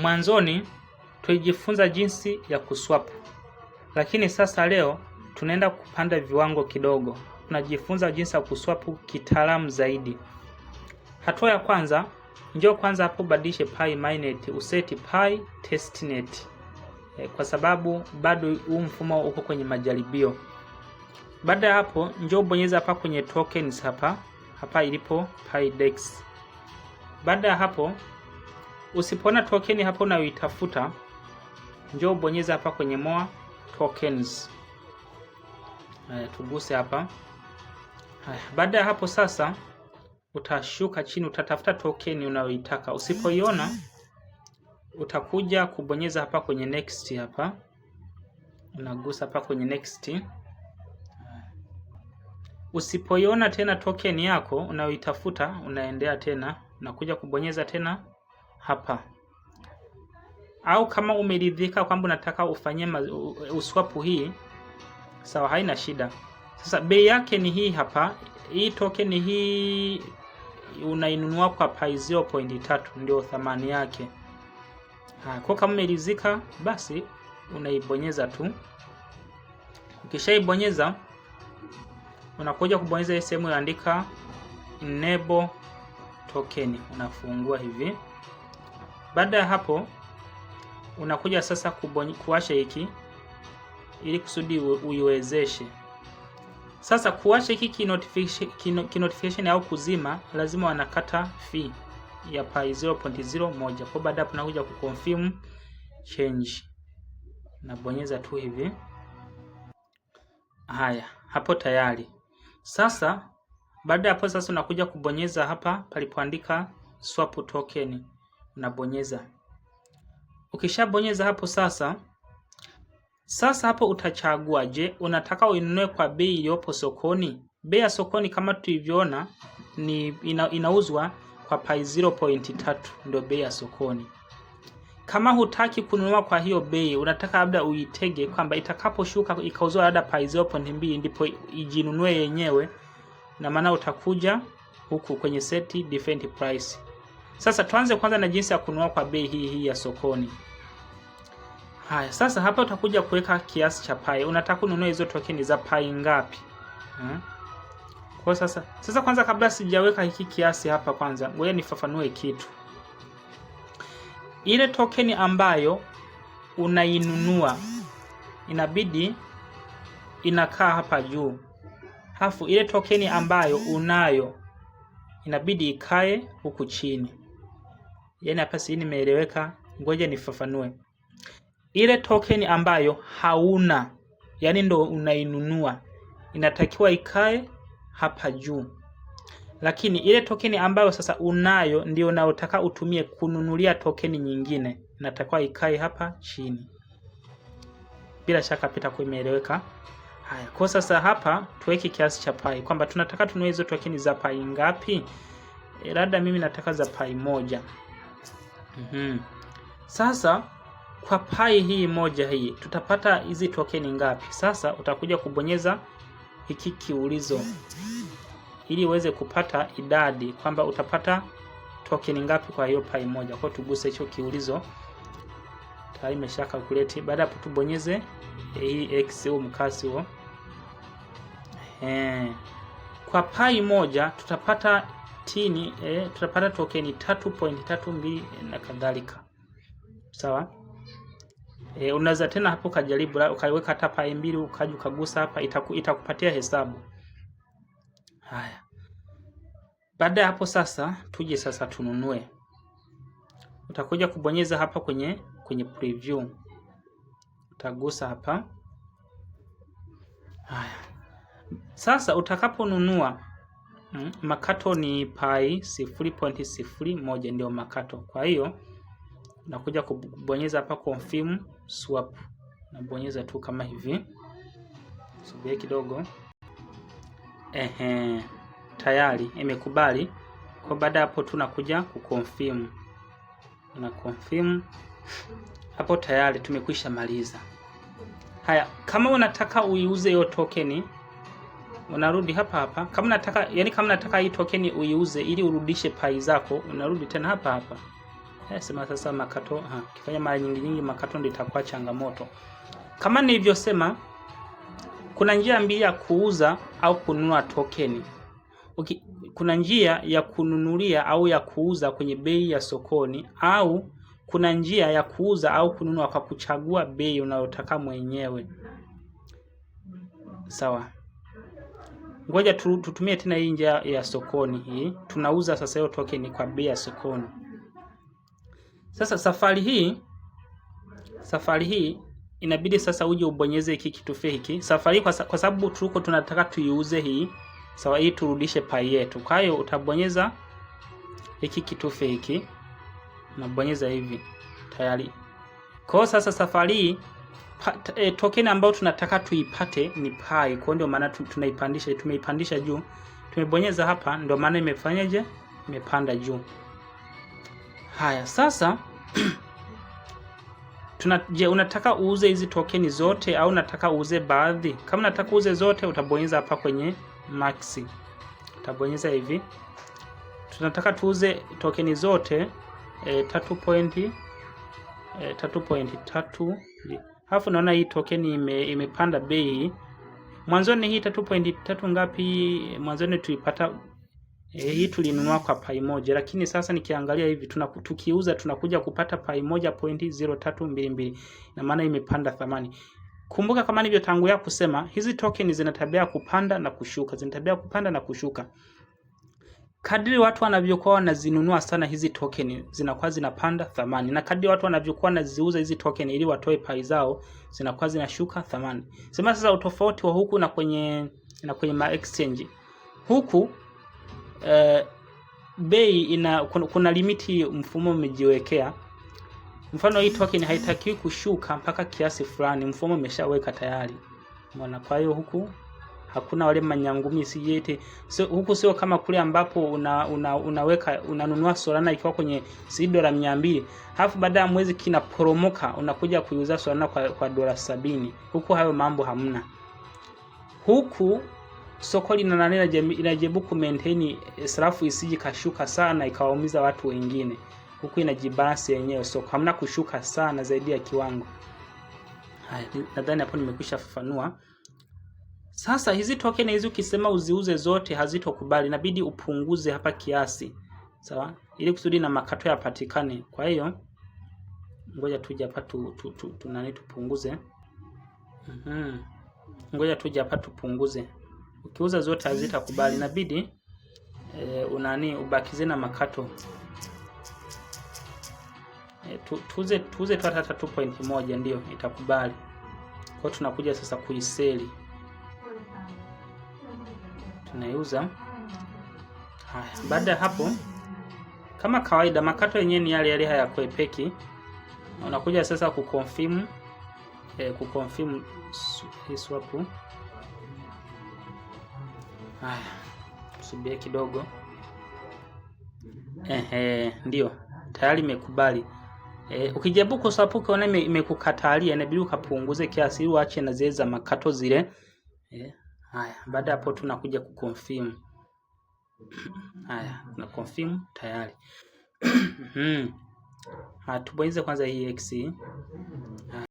Mwanzoni tulijifunza jinsi ya kuswap, lakini sasa leo tunaenda kupanda viwango kidogo. Tunajifunza jinsi ya kuswap kitaalamu zaidi. Hatua ya kwanza, njoo kwanza hapo badilishe Pi mainnet useti Pi testnet, kwa sababu bado huu mfumo uko kwenye majaribio. Baada ya hapo, njoo bonyeza hapa kwenye tokens hapa hapa ilipo Pi Dex. Baada ya hapo, usipoona token hapo unayoitafuta, njoo bonyeza hapa kwenye more tokens. Haya, tuguse hapa. Haya, baada ya hapo sasa utashuka chini, utatafuta token unayoitaka. Usipoiona utakuja kubonyeza hapa kwenye next hapa, unagusa hapa kwenye next. Usipoiona tena token yako unayoitafuta, unaendea tena unakuja kubonyeza tena hapa, au kama umeridhika kwamba unataka ufanyie uswap hii, sawa, haina shida. Sasa bei yake ni hii hapa. Hii token hii unainunua kwa Pi 0.3 ndio thamani yake. Ha, kwa kama umeridhika basi unaibonyeza tu. Ukishaibonyeza unakuja kubonyeza hii sehemu iliyoandika enable token, unafungua hivi. Baada ya hapo unakuja sasa kuwasha hiki ili kusudi uiwezeshe. Sasa kuwasha hiki ki notification au kuzima, lazima wanakata fee ya Pi 0.01. Kwa baada hapo nakuja kuconfirm change, nabonyeza tu hivi. Haya, hapo tayari. Sasa baada ya hapo sasa unakuja kubonyeza hapa palipoandika swap token, unabonyeza. Ukishabonyeza hapo sasa hapo utachagua, je, unataka uinunue kwa bei iliyopo sokoni? Bei ya sokoni kama tulivyoona ni inauzwa kwa Pi 0.3 ndio bei ya sokoni. Kama hutaki kununua kwa hiyo bei, unataka labda uitege kwamba itakaposhuka ikauzwa labda Pi 0.2 ndipo ijinunue yenyewe, na maana utakuja huku kwenye set different price. Sasa tuanze kwanza na jinsi ya kununua kwa bei hii hii ya sokoni. Haya, sasa hapa utakuja kuweka kiasi cha Pi. Unataka kununua hizo tokeni za Pi ngapi? Kwa sasa kwanza kabla sijaweka hiki kiasi hapa, kwanza ngoja nifafanue kitu. Ile tokeni ambayo unainunua inabidi inakaa hapa juu, hafu ile tokeni ambayo unayo inabidi ikae huku chini. Yaani hapa si nimeeleweka? Ngoja nifafanue. Ile token ambayo hauna, yani ndo unainunua, inatakiwa ikae hapa juu, lakini ile token ambayo sasa unayo ndio unayotaka utumie kununulia token nyingine, inatakiwa ikae hapa chini. Bila shaka pita kwa imeeleweka. Haya, kwa sasa hapa tuweke kiasi cha Pi kwamba tunataka tununue hizo token za Pi ngapi? Labda mimi nataka za Pi 1. Sasa kwa Pi hii moja hii tutapata hizi tokeni ngapi? Sasa utakuja kubonyeza hiki kiulizo ili uweze kupata idadi kwamba utapata tokeni ngapi kwa hiyo Pi 1. Kwa tuguse hicho kiulizo, tayari imesha calculate. Baada hapo tubonyeze hii x au mkasi huo. Kwa Pi 1 tutapata tini, tutapata tokeni 3.32 na kadhalika. Sawa? Unaweza tena hapo kajaribu ukaiweka hata Pi 2 ukaja ukagusa hapa itakupatia hesabu. Haya. Baada ya hapo sasa tuje sasa tununue. Utakuja kubonyeza hapa kwenye preview. Utagusa hapa. Haya. Sasa utakaponunua makato ni Pi 0.01 ndio makato. Kwa hiyo unakuja kubonyeza hapa confirm swap. Nabonyeza tu kama hivi. Subiri kidogo. Ehe, tayari imekubali. Kwa baada hapo tunakuja kuconfirm. Una confirm hapo, tayari tumekwisha maliza. Haya, kama unataka uiuze hiyo token unarudi hapa hapa. Kama unataka, yani kama unataka hii token uiuze ili urudishe Pi zako, unarudi tena hapa hapa. Sema sasa makato, ukifanya mara nyingi nyingi makato ndio itakuwa changamoto. Kama nilivyosema, kuna njia mbili ya kuuza au kununua tokeni. Kuna njia ya kununulia au ya kuuza kwenye bei ya sokoni au kuna njia ya kuuza au kununua kwa kuchagua bei unayotaka mwenyewe. Sawa. Ngoja tutumie tena hii njia ya sokoni hii. Tunauza sasa hiyo token kwa bei ya sokoni. Sasa safari hii inabidi sasa uje ubonyeze hiki kitufe hiki. Safari hii kwa sababu tuko tunataka tuiuze hii, sawa, hii turudishe Pi yetu. Kwa hiyo utabonyeza hiki kitufe hiki, unabonyeza hivi tayari. Kwa hiyo sasa safari hii token ambayo tunataka tuipate ni Pi. Kwa hiyo ndio maana tunaipandisha, tumeipandisha juu. Tumebonyeza hapa, ndio maana imefanyaje? Imepanda juu. Haya, sasa je, unataka uuze hizi tokeni zote au unataka uuze baadhi? Kama unataka uuze zote utabonyeza hapa kwenye max. Utabonyeza hivi. Tunataka tuuze tokeni zote 3.3. Alafu naona hii tokeni imepanda bei. Mwanzoni hii 3.3 ngapi? Mwanzoni tuipata hii tulinunua kwa Pi 1, lakini sasa nikiangalia hivi tukiuza tunakuja kupata Pi 1.0322, na maana imepanda thamani. Kumbuka kama nilivyotangulia kusema, hizi token zina tabia ya kupanda na kushuka, zina tabia ya kupanda na kushuka. Kadri watu wanavyokuwa wanazinunua sana hizi token zinakuwa zinapanda thamani, na kadri watu wanavyokuwa wanaziuza hizi token ili watoe Pi zao zinakuwa zinashuka thamani. Sema sasa utofauti wa huku na kwenye ma exchange. Huku bei ina kuna limiti mfumo umejiwekea. Mfano hii token haitakiwi kushuka mpaka kiasi fulani, mfumo umeshaweka tayari. Umeona? Kwa hiyo huku hakuna wale manyangumi sijete. So, huku sio kama kule ambapo unaweka unanunua Solana ikiwa kwenye si dola 200, halafu baada ya mwezi kinaporomoka unakuja kuiuza Solana kwa dola 70. Huku hayo mambo hamna. Huku soko lina nani inajaribu ku maintain sarafu isije kashuka sana ikawaumiza watu wengine. Huku inajibalance yenyewe soko, hamna kushuka sana zaidi ya kiwango. Haya, nadhani hapo nimekwisha fafanua. Sasa hizi token hizi ukisema uziuze zote hazitokubali, inabidi upunguze hapa kiasi, sawa, ili kusudi na makato yapatikane. Kwa hiyo ngoja tuje hapa tu nani tupunguze. Ngoja tuje hapa tupunguze. Ukiuza zote hazitakubali, inabidi unani ubakize na makato. Tuuze tu hata 2.1 ndio itakubali. Kwa hiyo tunakuja sasa kuiseli, tunaiuza. Haya, baada ya hapo, kama kawaida, makato yenyewe ni yale yale, hayakwepeki. Unakuja sasa kuconfirm hii swap. Haya, subiri kidogo. Ehe, ndio tayari imekubali. Ukijaribu kuswap ukiona imekukatalia, inabidi ukapunguze kiasi ili uache na zile za makato zile. Haya, baada hapo tunakuja kuconfirm. Haya, tuna confirm tayari. Haya, tubonyeze kwanza hii X. Haya.